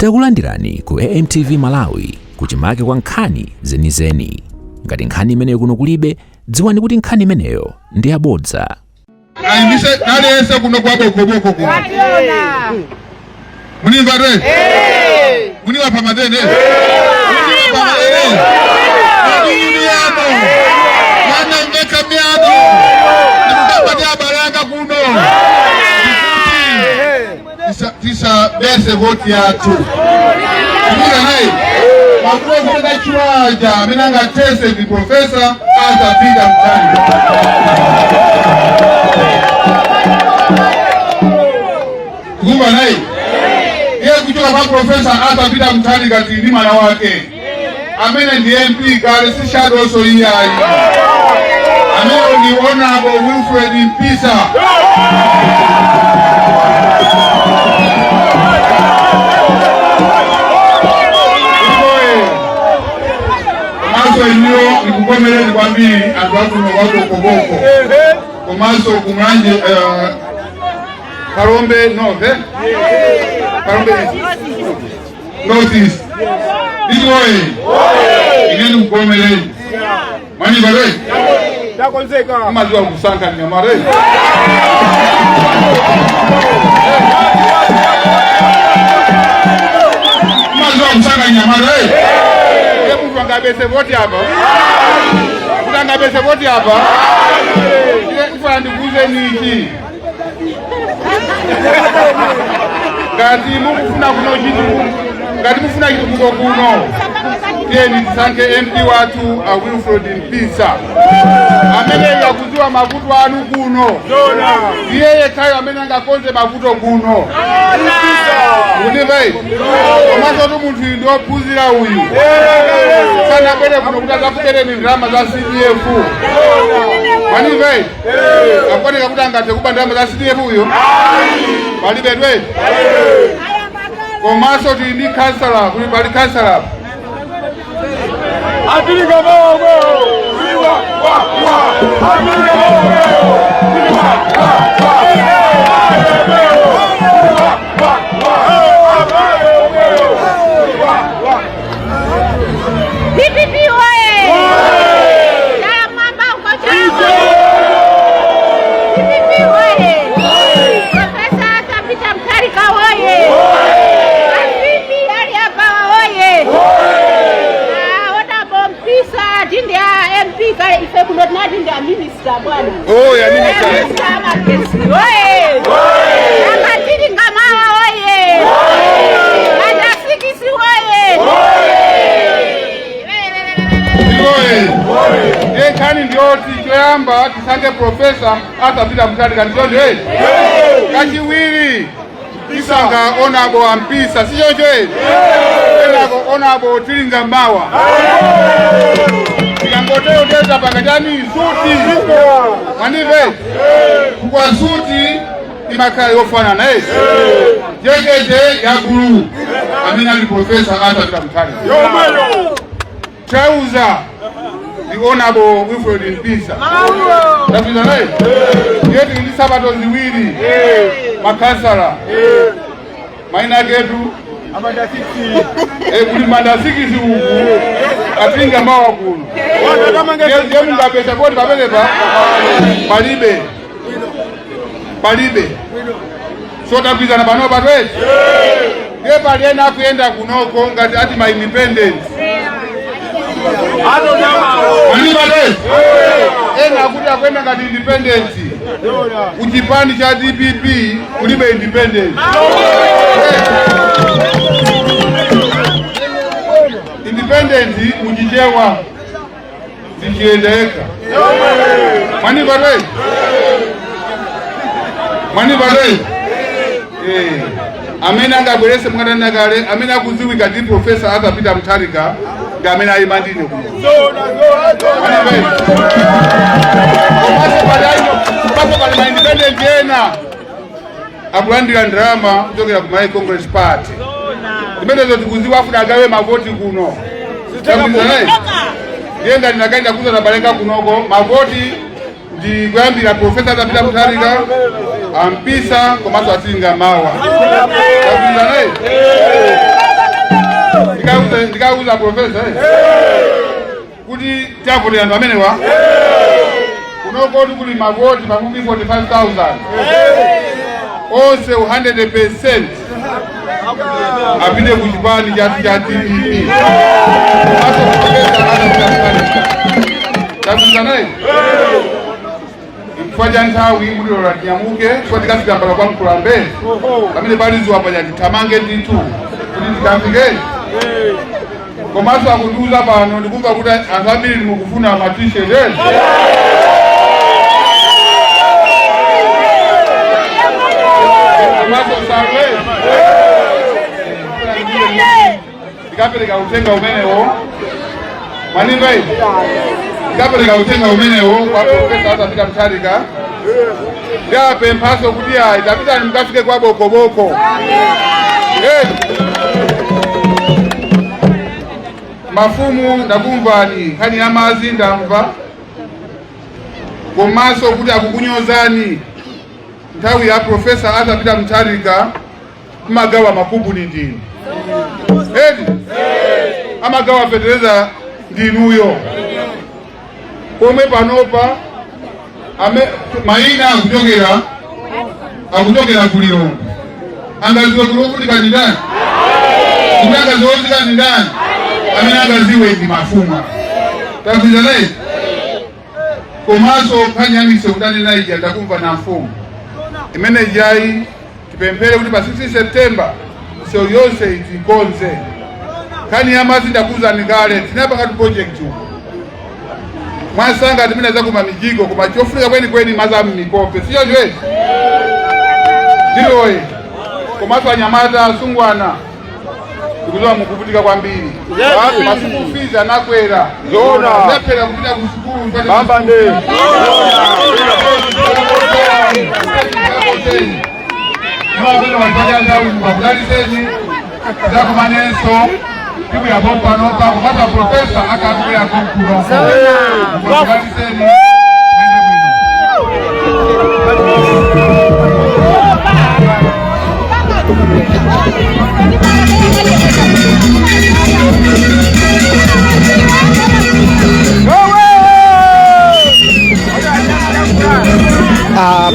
Takulandirani ku AMTV Malawi, kuchimake kwa nkhani zenizeni. Ngati nkhani imeneyo kuno kulibe, dziwani kuti nkhani imeneyo ndi yabodza. Ayimise aliyense kuno kwa bokoboko kuno. Munimva re? Muniwa pamadene? Muniwa pamadene? Muniyano. Mwana mveka myano. Ndikukamba ndi abalanga kuno. Tisa tisa bese voti yathu. Kumira nayi. Makuwa kupenda chiwaja amene angatese ndi Professor Arthur Peter Mutharika. Kumva nayi. Iye kuchoka kwa Professor Arthur Peter Mutharika tili ndi mwana wake amene ndi MP kale, si shadowso iyayi, amene ndi Honorable Wilfred Mpisa. Komanso inuyo ndikukomereni kwambiri anthu akuno kwa Bokoboko komanso kumulanje, Phalombe North, eh? Phalombe North East. Iwoye. Ine ndikukomereni. Mwani bare? Takonzeka. Maziwa kusankha nyamare. Maziwa kusankha nyamare. Ye munthu angabese voti apa. Kuti angabese voti apa. Ine ndifuna ndikuuze nichi. Ngati mukufuna kuno chitukuko, ngati mufuna chitukuko kuno, tiyeni tisankhe MP wathu a Wilfred Mpisa amene yakudziwa mavuto anu kuno. Iye yekhayo amene angakonze mavuto kuno. Kundimva? Komanso tu munthu uyu ndi wophunzira uyu, sanabwere kuno kuti adzakubereni ndalama za CDF. Mwandimva? Akuoneka kuti angathe kuba ndalama za CDF uyo? Palibe dwe. Komanso tili ndi kansala, kuli pali kansala. Atilika mawo. Wa wa wa. Atilika mawo. Wa wa wa. DPP oye! Chala mwamba uko chala. DPP oye! Professor Arthur Peter Mutharika oye! Afifi ali hapa oye! Ah, Honorable Mpisa tindi a MP kale, ife kuno tinati ndi a minister bwana. Oh, ya minister. Minister amagesi oye! Akatili ngamawa oye! Manda 6 oye! Iwoye. Ndiye nkhani ndiyoti choyamba tisankhe Professor Arthur Peter Mutharika, ndichoncho? Kachiwiri tisankha Honorable Ampisa, sichoncho? Kenako Honorable Tilinga Mawa. Tikangotero teza panga chani? Suti. Mwandimve? Kwa suti imakhala yofanana, eh? Jekete ya blue amene ali Professor Arthur Peter Mutharika. Yomweyo. Trouser the Honorable Wilfred Mpisa. Tapita naye? Ndiye tili ndi sapato ziwiri, makansala. Maina aketu Amanda 6. Kuli manda 6 uku, atinga mawa kuno. Ndiye mungapesa poti pamenepa palibe. Palibe. So tagwizana pano patwezi. Ndiye pali ena akuyenda kunoko ngati ati ma independence. Mwandimva? Ena akuti akuyenda ngati independence. Kuchipani cha DPP kulibe independence. Independence muchichewa zichiyendeka. Mwandimva? Mwandimva? Eh, amene angabwerese mwatanena kale, amene akudziwika ndi Professor Arthur Peter Mutharika, ndi amene ayima ndine kuno. Mwandimva? Komanso pali aino, komanso pali ma independent ena akulandira ndalama kuchokera ku Malawi Congress Party. Zimenezo tikuziwa, afuna agawe mavoti kuno. Ndiye ngati nakaenda kuza tabalenga kunoko, mavoti ndi kuyambira Professor Arthur Peter Mutharika, Ampisa komanso Atinga Mawa. Tagwirizana? Adakuza professor kuti tiavotera anthu amenewa. Kunokoti kuli mavoti pafupi 45,000, onse 100% apite ku chipani chathu cha DPP komanso professor adakuza. Takuza naye. Chifukwa cha nthawi, mutilola tinyamuke, chifukwa tikafika mpaka kwa Mkulambe pamene pali zuwa paja. Tithamange ndithu kuti tikafike. Komanso akundiuza pano, ndikumva kuti anthu ambiri mukufuna ma T-shirt. Komanso sangwe ndikapereka uthenga umenewo. Mwanimva izi? Ndikapereka uthenga umenewo kwa Professor Arthur Peter Mutharika. Ndapemphaso kuti ayi, tapitani mukafike kwa Bokoboko. Eh. Mafumu, ndakumvani. Nkhani ya madzi ndamva, komanso kuti akukunyozani. Nthawi ya Professor Arthur Peter Mutharika amagawa makubuni ndinu eti, amagawa fetereza ndinuyo. Pomwe panopa mayina akuchokera kulilongo. Angaziwe kulovutika ndi ndani? Kuti angaziwe kuvutika ndi ndani? Amene angaziwe ndi mafumu. Tagwirizana naye. Komanso nkhani ya misewu ndanena ija, ndakumva na mfumu imene ijayi. Tipemphere kuti pa 16 September misewu yonse itikonze. Nkhani ya madzi ndakuwuzani kale, tinapanga project uko mwasanga timene zakuma mijigo, koma chofunika kwenikweni madzi am'mikope, sicho chwezi ndiloye. Komanso anyamata, asungwana, ndikuziwa mukuvutika kwambiri. Ma school fees anakwera. Zona. Lephera kupita ku sukulu. Bamba nde. Bakudaliseni zakumanenso tibwerapo panopa kupata professor akabwerako kuno. Bakudaliseni, mende bwino.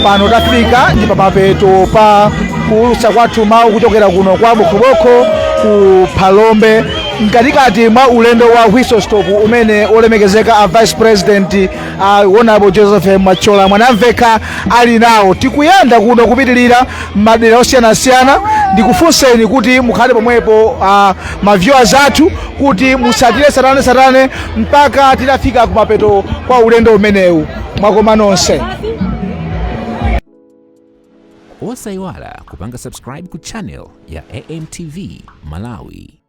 Pano tafika ndi pamapeto pa kuulutsa kwathu mawu kuchokera kuno kwa Bokoboko ku Phalombe, mkatikati mwa ulendo wa whistle stop umene olemekezeka a Vice President, Honorable Joseph Machola Mwanamveka, ali nawo. Tikuyenda kuno kupitilira madera osiyanasiyana. Ndikufunseni kuti mukhale pomwepo, ma viewers athu, kuti musatire satane satane mpaka titafika kumapeto kwa ulendo umenewu. Mwakoma nonse. Osayiwala kupanga subscribe ku channel ya AMTV Malawi.